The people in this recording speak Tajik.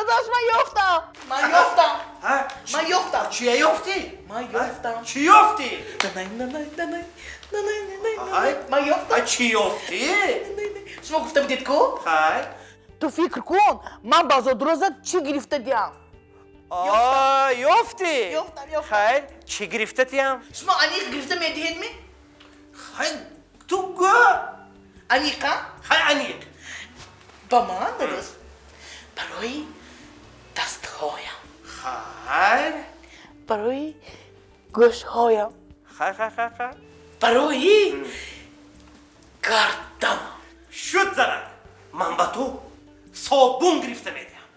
Дадаш, ман ёфтам. Ман ёфтам. Ман ёфтам. Чия ёфтӣ? Ман ёфтам. Чӣ ёфтӣ? Нанай, нанай, нанай, нанай, нанай, нанай. Ман ёфтам. Чӣ ёфтӣ? Шумо гуфта будед ку? Хай. Ту фикр кун, ман ба зодрӯзат чӣ гирифта диҳам? Ёфтӣ? Ёфтам, ёфтам. Хайр, чӣ гирифта тиям? Шумо аниқ гирифта медиҳед ми? Хай, ту гӯ. Аниқа? Хай, аниқ. Ба ман, дадаш, барои дастҳоям. Хайр. Барои гӯшҳоям. Хай, хай, хай, хай. Барои гарданам. Шуд, занак, ман ба ту собун гирифта медиҳам.